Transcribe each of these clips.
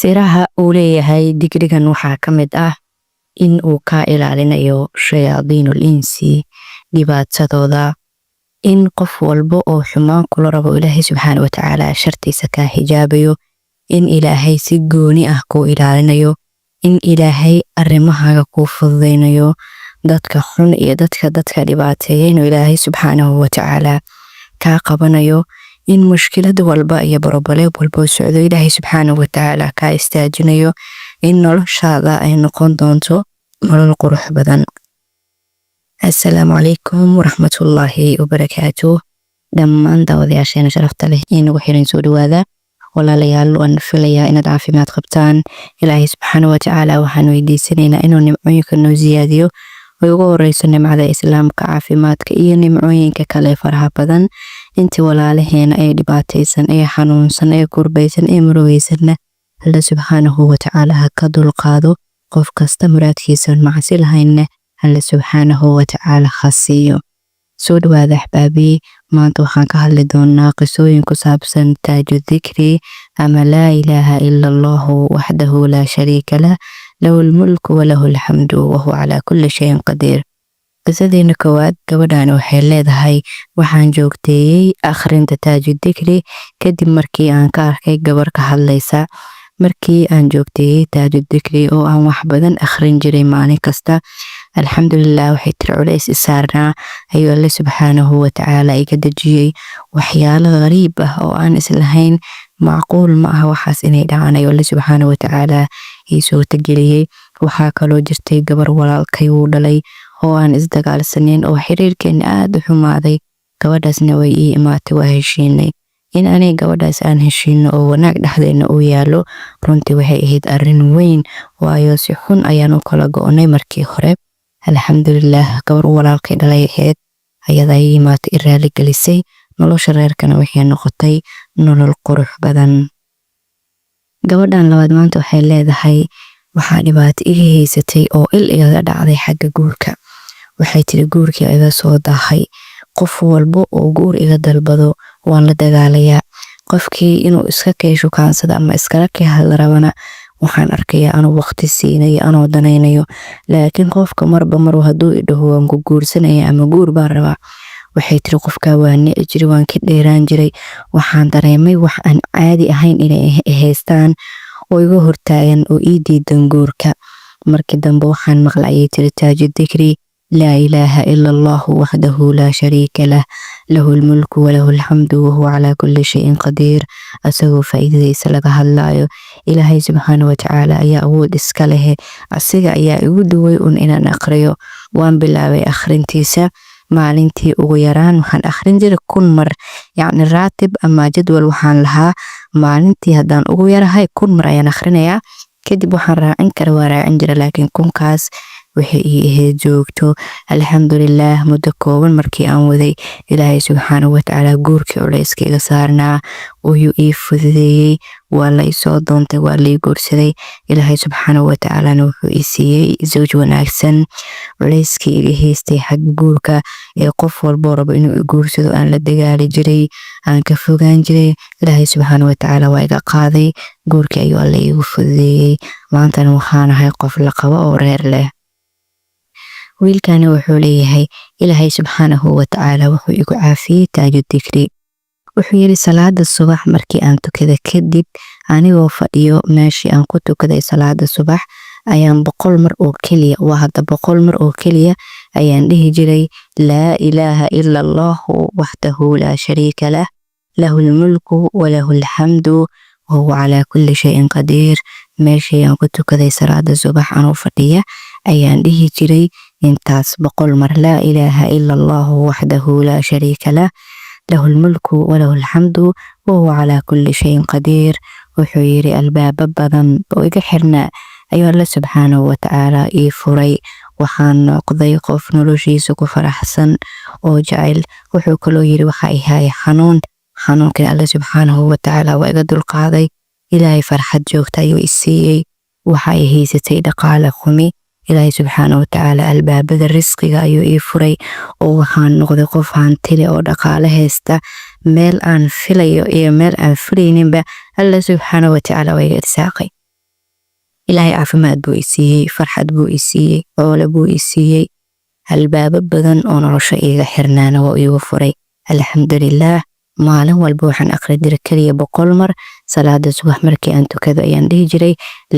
Siraha uu leeyahay dikrigan waxaa ka mid ah in uu kaa ilaalinayo shayaadiinul insi dhibaatadooda, in qof walba oo xumaan kula rabo Ilaahay subxaana watacaala shartiisa kaa xijaabayo, in Ilaahay si gooni ah kuu ilaalinayo, in Ilaahay arrimahaaga kuu fududeynayo, dadka xun iyo dadka dadka dhibaateeya inuu Ilaahay subxaanahu watacaala kaa qabanayo, in mushkilad walba iyo boroboleeb walba oo socdo Ilaahay subxaanahu watacaala kaa istaajinayo, in noloshaada ay noqon doonto nolol qurux badan. Assalaamu calaykum waraxmatullaahi wabarakaatuh. Dhammaan daawadayaasheena sharafta leh ee nagu xiran, soo dhawaada walaalayaal. Waan filayaa inaad caafimaad qabtaan. Ilaahay subxaana watacaala waxaan weydiisanaynaa inuu nimcooyinka noo siyaadiyo, ay ugu horeyso nimcada Islaamka, caafimaadka iyo nimcooyinka kale faraha badan. Intii walaalaheena ee dhibaataysan, ee xanuunsan, ee kurbaysan, ee murugaysanna, Alla subxaanahu watacaala ha ka dulqaado. Qof kasta muraadkiisa macsi lahaynna Alla subxaanahu watacaala ha siiyo. Soo dhawaada axbaabii. Maanta waxaan ka hadli doonaa qisooyin ku saabsan taaju dikri ama laa ilaaha ila allahu waxdahu laa shariika lah, lahu lmulku walahu alxamdu wahuwa calaa kulli shayin qadiir. Qisadeena koowaad, gabadhan waxay leedahay: waxaan joogteeyey akhrinta taaju dikri kadib markii aan ka arkay gabar ka hadlaysa. Markii aan joogteeyey taaju dikri oo aan wax badan akhrin jiray maalin kasta, alxamdulilah, waxay tiri, culays i saarnaa ayuu Alle subxaanahu watacaala iga dejiyey. Waxyaalo qariib ah oo aan islahayn macquul ma aha waxaas inay dhacaan ayuu Alle subxaanahu watacaala ii suurtageliyey. Waxaa kaloo jirtay gabar walaalkay uu dhalay oo aan isdagaalsaneyn oo xiriirkeena aada u xumaaday. Gabadhaasna way ii imaatay, waa heshiinay. In anay gabadhaas aan heshiino oo wanaag dhexdeena uu yaalo runtii waxay ahayd arrin weyn, waayo si xun ayaan u kala go'nay markii hore. Alxamdulilah, gabar u walaalkay dhalay ahayd, ayadaa ii imaatay, i raali gelisay. Nolosha reerkana waxay noqotay nolol qurux badan. Gabadhan labaad maanta waxay leedahay: waxaa dhibaato iga haysatay oo il igaga dhacday xagga guurka. Waxay tiri, guurkii iga soo daahay. Qof walba oo guur iga dalbado waan la dagaalayaa. Qofkii inuu iska kay shukaansada ama iskala kay hadla rabana, waxaan arkayaa anuu waqti siinayo, anoo danaynayo. Laakiin qofka marba mar hadduu idhaho waan ku guursanaya ama guur baan rabaa, waxay tiri, qofkaa waa nici jiray, waan ka dheeraan jiray. Waxaan dareemay wax aan caadi ahayn inay haystaan oo iga hortaagan oo ii diidan guurka. Markii dambe waxaan maqlay, ayay tiri, taaju dikri, laa ilaaha ila allahu waxdahu laa shariika lah, lahu lmulku walahu alxamdu wahuwa calaa kulli shayin qadiir, asagoo faa'iidadiisa laga hadlaayo. Ilaahay subxaana watacaala ayaa awood iska lehe, asiga ayaa igu duway un inaan aqriyo. Waan bilaabay akhrintiisa. Maalintii ugu yaraan waxaan akhrin jiray 1000 mar, yacni raatib ama jadwal waxaan lahaa, maalintii haddaan ugu yarahay 1000 mar ayaan akhrinayaa. Kadib waxaan raacin kara waa raacin jira, laakiin 1000-kaas waxay ii ahayd joogto. Alxamdulilah, muddo kooban markii aan waday, Ilaahay subxaanahu watacaala guurkii culayska iga saarnaa wuyuu ii fududeeyey. Waa la isoo doontay, waa lai guursaday. Ilaahay subxaanahu watacaalana wuxuu ii siiyey zawj wanaagsan. Culayskii iga haystay xagga guurka ee qof walboo rabo inuu i guursado aan la dagaali jiray, aan ka fogaan jiray, Ilaahay subxaana watacaala waa iga qaaday. Guurkii ayuu Alle iigu fududeeyey. Maantana waxaan ahay qof la qabo oo reer leh. Wiilkani wuxuu leeyahay: Ilaahay subxaanahu watacaala wuxuu igu caafiyey taaju dikri. Wuxuu yidhi, salaada subax markii aan tukada kadib, anigoo fadhiyo meeshii aan ku tukaday salaada subax, ayaan 100 mar oo keliya, waa hadda 100 mar oo keliya, ayaan dhihi jiray: laa ilaaha ila allahu waxdahu laa shariika lah, lahu lmulku walahu alxamdu wahuwa calaa kulli shayin qadiir. Meeshii aan ku tukaday salaada subax anoo fadhiya ayaan dhihi jiray intaas 100 mar: laa ilaaha ila allahu waxdahu laa shariika lah, lahu lmulku walahu alxamdu wahuwa calaa kulli shayin qadiir. Wuxuu yidhi, albaabo badan oo iga xirnaa ayuu Alle subxaanahu watacaala ii furay. Waxaan noqday qof noloshiisa ku faraxsan oo jecel. Wuxuu kaloo yidhi, waxa ihaaya xanuun, xanuunkii Alle subxaanahu watacaala waa iga dulqaaday. Ilaahay farxad joogta ayuu i siiyey. Waxa ay haysatay dhaqaale xumi, Ilaahay subxaanahu watacaala albaabada risqiga ayuu ii furay oo waxaan noqday qof hantile oo dhaqaale haysta. Meel aan filayo iyo meel aan filayninba Alla subxaanahu watacaala waa iga irsaaqay. Ilaahay caafimaad buu i siiyey, farxad buu i siiyey, xoole buu i siiyey, albaabo badan oo nolosha iiga xirnaana waa iigu furay, alxamdulilaah. Maalin walba waxaan aqri jiray keliya 100 mar. Salaada subax markii aan tukado ayaan dhihi jiray: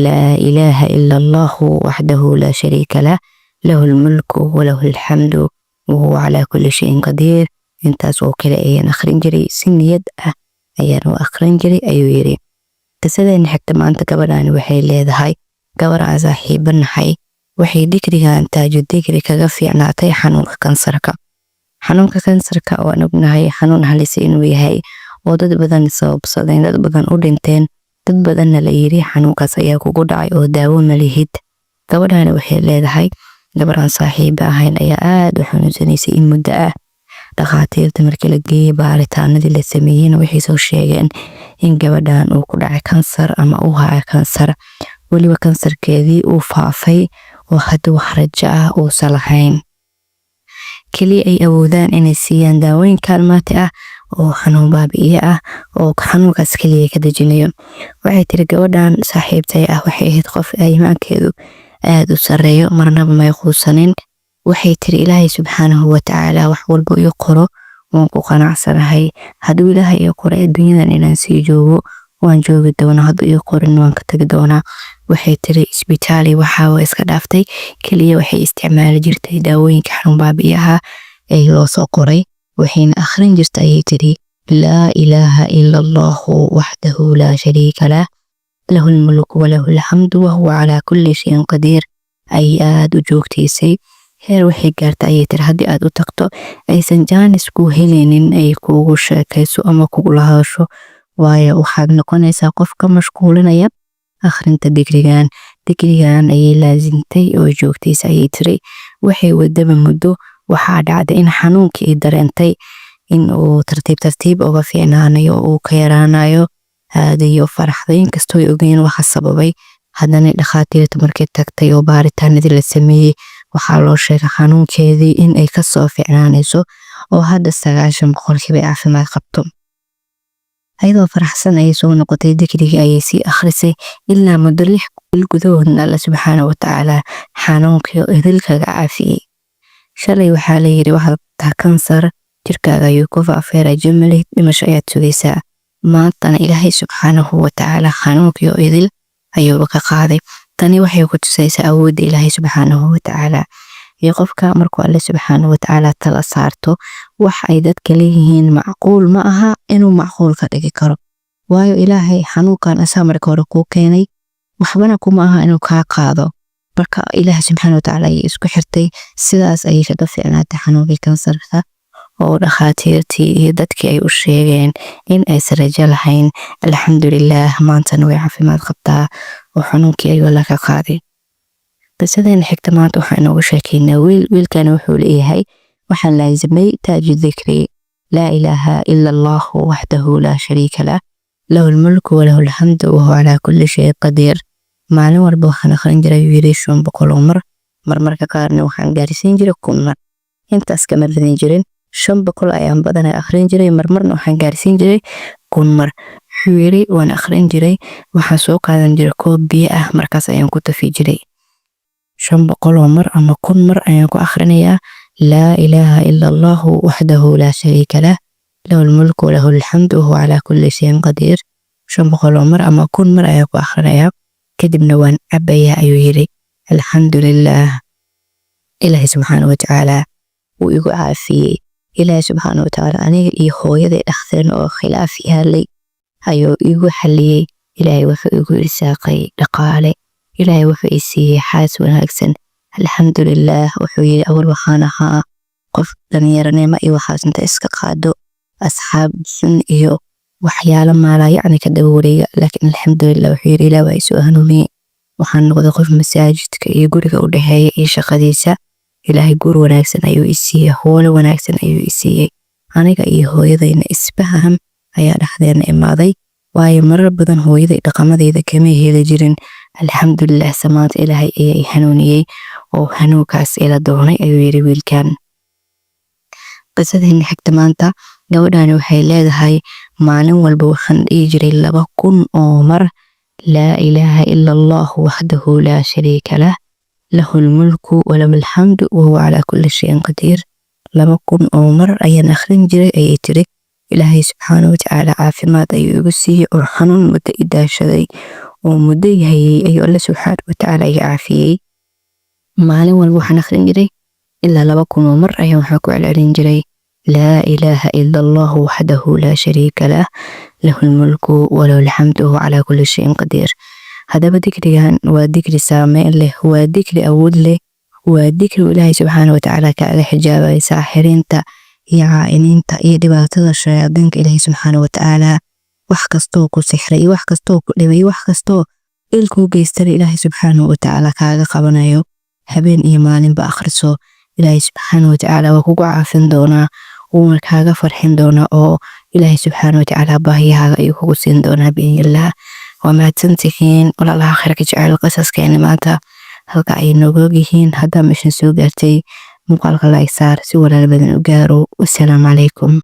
"Laa ilaaha ila Allahu waxdahu laa shariika lah, lahu lmulku walahu alxamdu wahuwa calaa kulli shayin qadiir." Intaas oo kale ayaan akhrin jiray, si niyad ah ayaan u akhrin jiray, ayuu yiri. Qisadeena xigta maanta, gabadhaani waxay leedahay: gabar aan saaxiibo nahay waxay dikrigan Taaju Dikri kaga fiicnaatay xanuunka kansarka. Xanuunka kansarka waan ognahay xanuun halisa inuu yahay oo dad badan sababsadeen, dad badan u dhinteen, dad badanna la yiri xanuunkaas ayaa kugu dhacay oo daawo ma lihid. Gabadhani waxay leedahay: gabar aan saaxiiba ahayn ayaa aada u xanuunsanaysay in muddo ah. Dhakhaatiirta markii la geeyey, baaritaanadii la sameeyeyna, waxay soo sheegeen in gabadhan uu ku dhacay kansar ama uu hayo kansar, weliba kansarkeedii uu faafay oo hadda wax rajo ah uusan lahayn, keliya ay awoodaan inay siiyaan daawooyin kaalmaati ah oo xanuun baabi'iye ah oo xanuunkaas keliya ka dejinayo. Waxay tiri gabadhan saaxiibtay ah waxay ahayd qof iimaankeedu aada u sareeyo, marnaba may quusanin. Waxay tiri: "Ilaahay subxaanahu watacaala wax walba ii qoro waan ku qanacsanahay. Hadduu Ilaahay ii qoray adduunyadan inaan sii joogo, waan joogi doonaa. Hadduu ii qorin, waan ka tagi doonaa." Waxay tiri isbitaali waxaa waa iska dhaaftay, keliya waxay isticmaali jirtay daawooyinka xanuun baabi'iyaha ee loo soo qoray, waxayna akhrin jirtay, ayay tiri, "Laa ilaaha ila Allahu waxdahu laa shariika lah, lahu lmulku walahu alxamdu wahuwa calaa kulli shayin qadiir" ay aada u joogtaysay. Heer waxay gaartay, ayay tiri, haddii aad u tagto aysan jaanis ku helaynin ay kuugu sheekayso ama kugula hadasho, waayo waxaad noqonaysaa qof ka mashquulinaya akhrinta dikrigan. Dikrigan ayay laasimtay oo joogtaysa, ayay tiri. Waxay wadaba muddo, waxaa dhacday in xanuunkii ay dareentay in uu tartiib tartiib uga fiicnaanayo oo uu ka yaraanayo. Aadayo faraxday, inkastoo ay ogeyn waxa sababay. Haddana dhakhaatiirta markay tagtay oo baaritaanadii la sameeyey, waxaa loo sheegay xanuunkeedii in ay kasoo fiicnaanayso oo hadda 90% ay caafimaad qabto. Ayadoo faraxsan ayay soo noqotay, dikrigii ayay sii akhrisay ilaa muddo 6 bil gudahoodna Alla subxaana watacaala xanuunkii idil kaga caafiyey. Shalay waxaa la yiri waxaad qabtaa kansar, jirkaaga ayuu ku faafay, rajo ma lihid, dhimasho ayaad sugaysaa. Maantana Ilaahay subxaanahu watacaala xanuunkii oo idil ayuuba ka qaaday. Tani waxay ku tusaysaa awoodda Ilaahay subxaanahu watacaala iyo qofka markuu Alle subxaanahu watacaala tala saarto, wax ay dadka leeyihiin macquul ma aha inuu macquul ka dhigi karo, waayo Ilaahay xanuunkan asaa marka hore kuu keenay, waxbana kuma aha inuu kaa qaado. Marka Ilaahay subxaana watacaala ayay isku xirtay, sidaas ayay kaga fiicnaatay xanuunkii kansarka oo dhakhaatiirtii iyo dadkii ay u sheegeen in aysan rajo lahayn. Alxamdulilaah, maantana way caafimaad qabtaa oo xanuunkii ayuu Alla ka qaaday. Qisadeena xigta maanta waxaa inooga sheekeynaa wiil. Wiilkana wuxuu leeyahay: waxaan laasimay Taaju Dikri, "Laa ilaaha ila Allahu waxdahu laa shariika lah, lahu lmulku walahu alxamdu wahuwa calaa kulli shay qadiir." Maalin walba waxaan akhrin jiray, ayuu yiri, 500 oo mar, marmarka qaarna waxaan gaarsiin jiray 1000 mar. Intaas kama badin jirin, 500 ayaan badanaa akhrin jiray, marmarna waxaan gaarsiin jiray 1000 mar. Wuxuu yiri waan akhrin jiray, waxaan soo qaadan jiray koob biyo ah, markaas ayaan ku tafi jiray. 500 oo mar ama 1000 mar ayaan ku akhrinayaa "Laa ilaaha ila Allahu waxdahu laa shariika lah, lahu lmulku walahu alxamdu wahuwa calaa kulli shayin qadiir." 500 oo mar ama 1000 mar ayaan ku akhrinayaa, kadibna waan cabayaa, ayuu yiri. Alxamdulilaah, Ilaahay subxaana watacaala wuu igu caafiyey. Ilaahay subxaana watacaala aniga iyo hooyaday dhakhtarna oo khilaaf yaalay ayuu igu xaliyey. Ilaahay wuxuu igu irsaaqay dhaqaale. Ilaahay wuxuu i siiyey xaas wanaagsan, alxamdulilaah. Wuxuu yiri awal waxaan ahaa qof dhalinyaranimo iyo waxaas inta iska qaado, asxaab sun iyo waxyaalo maalaa yacni ka daba wareega, laakiin alxamdulilah, wuxuu yiri, Ilaah waa isoo hanuuniyey. Waxaan noqday qof masaajidka iyo guriga u dhexeeya iyo shaqadiisa. Ilaahay guur wanaagsan ayuu i siiyey, hoolo wanaagsan ayuu i siiyey. Aniga iyo hooyadayna isfaham ayaa dhexdeena imaaday, waayo marar badan hooyaday dhaqamadeyda kama heli jirin. Alxamdulilah, samaanta Ilaahay ayaa i hanuuniyey oo hanuunkaas ila doonay, ayuu yiri wiilkan. Qisadeena xigta maanta, gabadhani waxay leedahay: maalin walba waxaan dhihi jiray 2000 oo mar. Laa ilaaha ila Allahu waxdahu laa shariika lah, lahu lmulku walahu alxamdu wahuwa calaa kulli shayin qadiir. 2000 oo mar ayaan akhrin jiray, ayay tiri. Ilaahay subxaana watacaala caafimaad ayuu igu siiyey, oo xanuun muddo i daashaday oo muddo i hayay ayuu Alle subxaana watacaala iga caafiyey. Maalin walba waxaan akhrin jiray ilaa 2000 oo mar ayaan waxaan ku celcelin jiray laa ilaaha ila Allahu waxdahu laa shariika lah, lahu lmulku walahu alxamdu wahuwa calaa kulli shayin qadiir. Haddaba dikrigan waa dikri saameyn leh, waa dikri awood leh, waa dikri Ilaahay subxaana watacaala kaaga xijaabay saaxiriinta iyo caa'iniinta iyo dhibaatada shayaadiinka. Ilaahay subxaana watacaala wax kastoo ku sixray iyo wax kastoo ku dhibay iyo wax kastoo il kuu geystana Ilaahay subxaana watacaala kaaga qabanayo. Habeen iyo maalinba akhriso, Ilaahay subxaana watacaala waa kugu caafin doonaa, wuuna kaaga farxin doonaa, oo Ilaahay subxaana watacaala baahiyahaaga ayuu kugu siin doonaa biidnillaah. Waa mahadsantihiin walaalaha khayrka jecel. Qisaskeeni maanta halka ay nooga ogyihiin. Haddaa meeshan soo gaartay, muuqaalka like saar si walaal badan u gaaro. Wasalaamu calaykum.